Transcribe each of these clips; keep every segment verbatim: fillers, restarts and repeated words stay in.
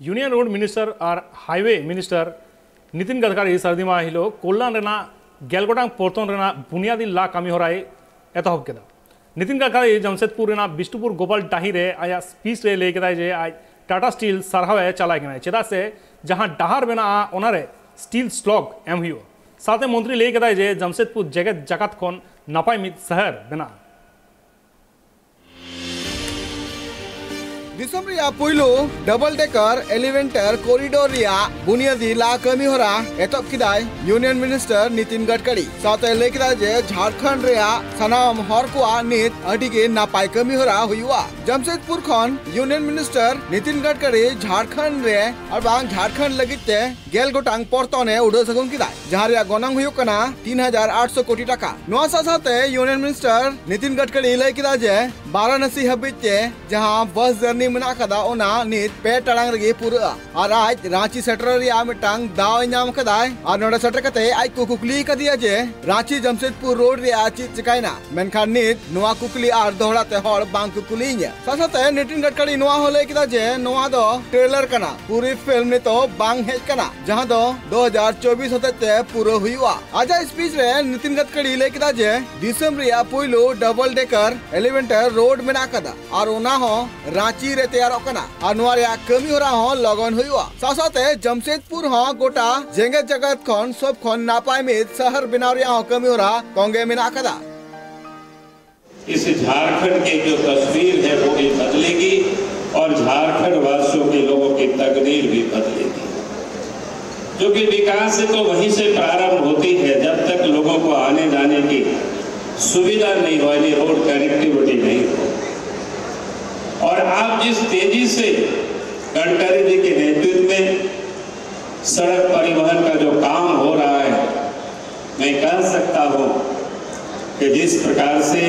Union road minister ᱟᱨ highway minister Nitin ᱜᱟᱰᱠᱟᱨᱤ ᱥᱟᱹᱨᱫᱤ ᱢᱟᱦᱟ ᱦᱤᱞᱳᱜ ᱠᱚᱞᱭᱟᱱ ᱨᱮᱱᱟᱜ ᱜᱮᱞ ᱜᱚᱴᱟᱝ ᱯᱚᱨᱛᱚᱱ ᱨᱮᱱᱟᱜ ᱵᱩᱱᱤᱭᱟᱫᱤ ᱞᱟ ᱠᱟᱹᱢᱤ ᱦᱚᱨᱟᱭ ᱮᱛᱚᱦᱚᱵ ᱠᱮᱫᱟ᱾ ᱱᱤᱛᱤᱱ ᱜᱟᱰᱠᱟᱨᱤ ᱡᱟᱢᱥᱮᱫᱽᱯᱩᱨ ᱨᱮᱱᱟᱜ ᱵᱤᱥᱱᱩᱯᱩᱨ ᱜᱳᱯᱟᱞ ᱰᱟᱹᱦᱤ ᱨᱮ ᱟᱭᱟᱜ ᱥᱯᱤᱪ ᱨᱮ ᱞᱟᱹᱭ ᱠᱮᱫᱟᱭ ᱡᱮ ᱟᱡ ᱴᱟᱴᱟ ᱥᱴᱤᱞ ᱥᱟᱨᱦᱟᱣ ᱮ ᱪᱟᱞᱟᱭ ᱠᱟᱱᱟᱭ, ᱪᱮᱫᱟᱜ ᱥᱮ ᱡᱟᱦᱟᱸ ᱰᱟᱦᱟᱨ ᱢᱮᱱᱟᱜᱼᱟ ᱚᱱᱟᱨᱮ ᱥᱴᱤᱞ ᱥᱞᱚᱜ ᱮᱢ ᱦᱩᱭᱩᱜᱼᱟ᱾ ᱥᱟᱶᱛᱮ ᱢᱚᱱᱛᱨᱤ ᱞᱟᱹᱭ ᱠᱮᱫᱟᱭ ᱡᱮ ᱡᱟᱢᱥᱮᱫᱽᱯᱩᱨ ᱡᱮᱜᱮᱛ ᱡᱟᱠᱟᱛ ᱠᱷᱚᱱ ᱱᱟᱯᱟᱭ ᱢᱤᱫ ᱥᱟᱦᱟᱨ ᱵᱮᱱᱟᱜᱼᱟ᱾ ᱫᱤᱥᱚᱢ ᱨᱮᱭᱟᱜ ᱯᱩᱭᱞᱩ ᱰᱚᱵᱚᱞ ᱰᱮᱠᱟᱨ ᱮᱞᱤᱣᱮᱴᱟᱨ ᱠᱚᱨᱤᱰᱚᱨ ᱨᱮᱭᱟᱜ ᱵᱩᱱᱤᱭᱟᱹᱫᱤ ᱞᱟ ᱠᱟᱹᱢᱤ ᱦᱚᱨᱟ ᱮᱛᱚᱦᱚᱵ ᱠᱮᱫᱟᱭ ᱤᱭᱩᱱᱤᱭᱚᱱ ᱢᱤᱱᱤᱥᱴᱟᱨ ᱱᱤᱛᱤᱱ ᱜᱟᱰᱠᱟᱨᱤ᱾ ᱥᱟᱶᱛᱮ ᱞᱟᱹᱭ ᱠᱮᱫᱟ ᱡᱮ ᱡᱷᱟᱲᱠᱷᱚᱸᱰ ᱨᱮᱭᱟᱜ ᱥᱟᱱᱟᱢ ᱦᱚᱨ ᱠᱚᱣᱟᱜ ᱱᱤᱛ ᱟᱹᱰᱤ ᱜᱮ ᱱᱟᱯᱟᱭ ᱠᱟᱹᱢᱤ ᱦᱚᱨᱟ ᱦᱩᱭᱩᱜᱼᱟ᱾ ᱡᱟᱢᱥᱮᱫᱽᱯᱩᱨ ᱠᱷᱚᱱ ᱤᱭᱩᱱᱤᱭᱚᱱ ᱢᱤᱱᱤᱥᱴᱟᱨ ᱱᱤᱛᱤᱱ ᱜᱟᱰᱠᱟᱨᱤ ᱡᱷᱟᱲᱠᱷᱚᱸᱰ ᱨᱮ ᱟᱨ ᱵᱟᱝ ᱡᱷᱟᱲᱠᱷᱚᱸᱰ ᱞᱟᱹᱜᱤᱫ ᱛᱮ ᱜᱮᱞ ᱜᱚᱴᱟᱝ ᱯᱚᱨᱛᱚᱱ ᱮ ᱩᱰᱟᱹᱣ ᱥᱟᱹᱜᱩᱱ ᱠᱮᱫᱟ, ᱡᱟᱦᱟᱸ ᱨᱮᱭᱟᱜ ᱜᱚᱱᱚᱝ ᱦᱩᱭᱩᱜ ᱠᱟᱱᱟ ᱛᱤᱱ ᱦᱟᱡᱟᱨ ᱟᱴᱥᱚ ᱠᱳᱴᱤ ᱴᱟᱠᱟ᱾ ᱱᱚᱣᱟ ᱥᱟᱶ ᱥᱟᱶᱛᱮ ᱤᱭᱩᱱᱤᱭᱚᱱ ᱢᱤᱱᱤᱥᱴᱟᱨ ᱱᱤᱛᱤᱱ ᱜᱟᱰᱠᱟᱨᱤ ᱞᱟᱹᱭ ᱠᱮᱫᱟ ᱡᱮ ᱵᱟᱨᱟᱱᱟᱥᱤ ᱦᱟᱹᱵᱤᱡ ᱛᱮ ᱡᱟᱦᱟᱸ ᱵᱟᱥ ᱡᱟᱨᱱᱤ ᱢᱮᱱᱟᱜ ᱟᱠᱟᱫᱟ, ᱚᱱᱟ ᱱᱤᱛ ᱯᱮ ᱴᱟᱲᱟᱝ ᱨᱮᱜᱮ ᱯᱩᱨᱟᱹᱜᱼᱟ᱾ ᱟᱨ ᱟᱡ ᱨᱟᱸᱪᱤ ᱥᱮᱴᱮᱨᱚᱜ ᱨᱮᱭᱟᱜ ᱢᱤᱫᱴᱟᱝ ᱫᱟᱣ ᱮ ᱧᱟᱢ ᱟᱠᱟᱫᱟᱭ᱾ ᱟᱨ ᱱᱚᱰᱮ ᱥᱮᱴᱮᱨ ᱠᱟᱛᱮ ᱟᱡ ᱠᱚ ᱠᱩᱠᱞᱤ ᱟᱠᱟᱫᱮᱭᱟ ᱡᱮ ᱨᱟᱸᱪᱤ ᱡᱟᱢᱥᱮᱫᱽᱯᱩᱨ ᱨᱳᱰ ᱨᱮᱭᱟᱜ ᱪᱮᱫ ᱪᱤᱠᱟᱭᱮᱱᱟ, ᱢᱮᱱᱠᱷᱟᱱ ᱱᱤᱛ ᱱᱚᱣᱟ ᱠᱩᱠᱞᱤ ᱟᱨ ᱫᱚᱦᱲᱟ ᱛᱮ ᱦᱚᱲ ᱵᱟᱝ ᱠᱚ ᱠᱩᱞᱤᱭᱮᱧᱟ᱾ ᱥᱟᱶ ᱥᱟᱶᱛᱮ ᱱᱤᱛᱤᱱ ᱜᱟᱰᱠᱟᱨᱤ ᱱᱚᱣᱟ ᱦᱚᱸ ᱞᱟᱹᱭ ᱠᱮᱫᱟ ᱡᱮ ᱱᱚᱣᱟ ᱫᱚ ᱴᱨᱮᱞᱟᱨ ᱠᱟᱱᱟ, ᱯᱩᱨᱟᱹ ᱯᱷᱤᱞᱢ ᱱᱤᱛᱚᱜ ᱵᱟᱝ ᱦᱮᱡ ᱠᱟᱱᱟ, ᱡᱟᱦᱟᱸ ᱫᱚ ᱫᱩ ᱦᱟᱡᱟᱨ ᱪᱚᱵᱵᱤᱥ ᱦᱚᱛᱮᱡ ᱛᱮ ᱯᱩᱨᱟᱹ ᱦᱩᱭᱩᱜᱼᱟ᱾ ᱟᱡᱟᱜ ᱥᱯᱤᱪ ᱨᱮ ᱱᱤᱛᱤᱱ ᱜᱟᱰᱠᱟᱨᱤ ᱞᱟᱹᱭ ᱠᱮᱫᱟ ᱡᱮ ᱫᱤᱥᱚᱢ ᱨᱮᱭᱟᱜ ᱯᱩᱭᱞᱩ ᱰᱚᱵᱚᱞ ᱰᱮᱠᱟᱨ ᱮᱞᱤᱣᱮᱴᱟᱨ ᱨᱳᱰ ᱢᱮᱱᱟᱜ ᱟᱠᱟᱫᱟ ᱟᱨ ᱚᱱᱟ ᱦᱚᱸ ᱨᱟᱸᱪᱤ ᱨᱮ ᱛᱮᱭᱟᱨᱚᱜ ᱠᱟᱱᱟ ᱟᱨ ᱱᱚᱣᱟ ᱨᱮᱭᱟᱜ ᱠᱟᱹᱢᱤ ᱦᱚᱨᱟ ᱦᱚᱸ ᱞᱚᱜᱚᱱ ᱦᱩᱭᱩᱜᱼᱟ᱾ ᱥᱟᱶ ᱥᱟᱶᱛᱮ ᱡᱟᱢᱥᱮᱫᱽᱯᱩᱨ ᱦᱚᱸ ᱜᱚᱴᱟ ᱡᱮᱜᱮᱛ ᱡᱟᱠᱟᱛ ᱠᱷᱚᱱ ᱥᱚᱵ ᱠᱷᱚᱱ ᱱᱟᱯᱟᱭ ᱢᱤᱫ ᱥᱟᱦᱟᱨ ᱵᱮᱱᱟᱣ ᱨᱮᱭᱟᱜ ᱦᱚᱸ ᱠᱟᱹᱢᱤ ᱦᱚᱨᱟ ᱛᱚᱸᱜᱮ ᱢᱮᱱᱟᱜ ᱟᱠᱟᱫᱟ᱾ इस झारखंड की जो तस्वीर है वो भी बदलेगी और झारखंड वासियों के लोगों की तकदीर भी बदलेगी, क्योंकि विकास तो वहीं से प्रारंभ होती है जब तक लोगों को आने जाने की सुविधा नहीं हो, यानी रोड कनेक्टिविटी नहीं हो। और आप जिस तेजी से गडकरी जी के नेतृत्व में सड़क परिवहन का जो काम हो रहा है, मैं कह सकता हूं कि जिस प्रकार से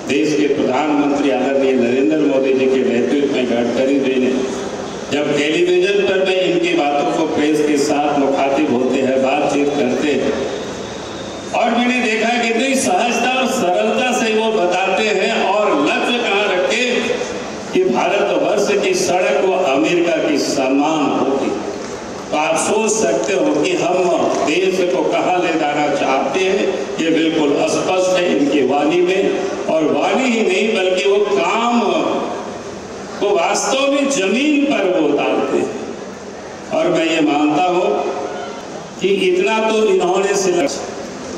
देश के प्रधानमंत्री आदरणीय नरेंद्र मोदी जी के नेतृत्व में गडकरी जी ने, जब टेलीविजन पर मैं इनकी बातों को प्रेस के साथ मुखातिब होते हैं, बातचीत करते हैं, और मैंने देखा कि इतनी सहजता और सरलता से वो बताते हैं और लक्ष्य कहाँ रखे कि भारतवर्ष की सड़क को अमेरिका की समान सकते हो कि हम देश को कहां ले जाना चाहते हैं। ये बिल्कुल स्पष्ट है इनकी वाणी में, और वाणी ही नहीं बल्कि वो काम को वास्तव में जमीन पर वो उतारते हैं। और मैं ये मानता हूं कि इतना तो इन्होंने सिला,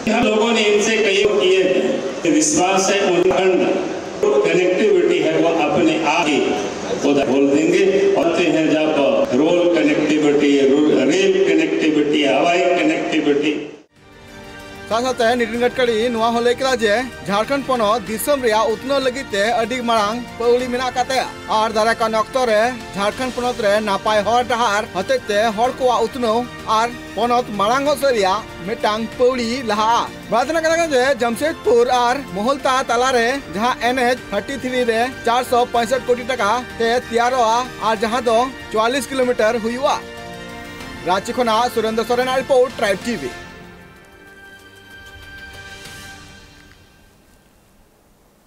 हम लोगों ने इनसे कई किए हैं, विश्वास है उन खंड कनेक्टिविटी है वो अपने आप ही उधर खोल देंगे। और आते हैं जब रोल कनेक्टिविटी, रेल कनेक्टिविटी, हवाई कनेक्टिविटी। ᱥᱟᱶᱛᱮ ᱱᱤᱛᱤᱱ ᱜᱟᱰᱠᱟᱨᱤ ᱱᱚᱣᱟ ᱦᱚᱸ ᱞᱟᱹᱭ ᱠᱮᱫᱟ ᱡᱮ ᱡᱷᱟᱲᱠᱷᱚᱸᱰ ᱯᱚᱱᱚᱛ ᱫᱤᱥᱚᱢ ᱨᱮᱭᱟᱜ ᱩᱛᱱᱟᱹᱣ ᱞᱟᱹᱜᱤᱫ ᱛᱮ ᱟᱹᱰᱤ ᱢᱟᱨᱟᱝ ᱯᱟᱹᱣᱲᱤ ᱢᱮᱱᱟᱜ ᱟᱠᱟᱫ ᱛᱟᱭᱟ ᱟᱨ ᱫᱟᱨᱟᱭ ᱠᱟᱱ ᱚᱠᱛᱚ ᱨᱮ ᱡᱷᱟᱲᱠᱷᱚᱸᱰ ᱯᱚᱱᱚᱛ ᱨᱮ ᱱᱟᱯᱟᱭ ᱦᱚᱨ ᱰᱟᱦᱟᱨ ᱦᱚᱛᱮᱡ ᱛᱮ ᱦᱚᱲ ᱠᱚᱣᱟᱜ ᱩᱛᱱᱟᱹᱣ ᱟᱨ ᱯᱚᱱᱚᱛ ᱢᱟᱲᱟᱝ ᱚᱜ ᱥᱮᱫ ᱨᱮᱭᱟᱜ ᱢᱤᱫᱴᱟᱝ ᱯᱟᱹᱣᱲᱤ ᱞᱟᱦᱟᱜᱼᱟ᱾ ᱵᱟᱲᱟᱭ ᱛᱮᱱᱟᱜ ᱠᱟᱛᱷᱟ ᱠᱟᱱᱟ ᱡᱮ ᱡᱟᱢᱥᱮᱫᱽᱯᱩᱨ ᱟᱨ ᱢᱚᱦᱚᱞᱛᱟ ᱛᱟᱞᱟᱨᱮ ᱡᱟᱦᱟᱸ ᱮᱱ ᱮᱪ ᱛᱷᱟᱨᱴᱤ ᱛᱷᱨᱤ ᱨᱮ ᱪᱟᱨᱥᱚ ᱯᱚᱸᱭᱥᱚᱴ ᱠᱳᱴᱤ ᱴᱟᱠᱟ ᱛᱮ ᱛᱮᱭᱟᱨᱚᱜᱼᱟ ᱟᱨ ᱡᱟᱦᱟᱸ ᱫᱚ ᱪᱩᱣᱟᱞᱞᱤᱥ ᱠᱤᱞᱳᱢᱤᱴᱟᱨ ᱦᱩᱭᱩᱜᱼᱟ᱾ ᱨᱟᱸᱪᱤ ᱠᱷᱚᱱᱟᱜ ᱥᱩᱨᱮᱱᱫᱨᱚ ᱥᱚᱨᱮᱱᱟᱜ ᱨᱤᱯᱳᱨᱴ, ᱴᱨᱟᱭᱤᱵᱽ ᱴᱤᱵᱷᱤ᱾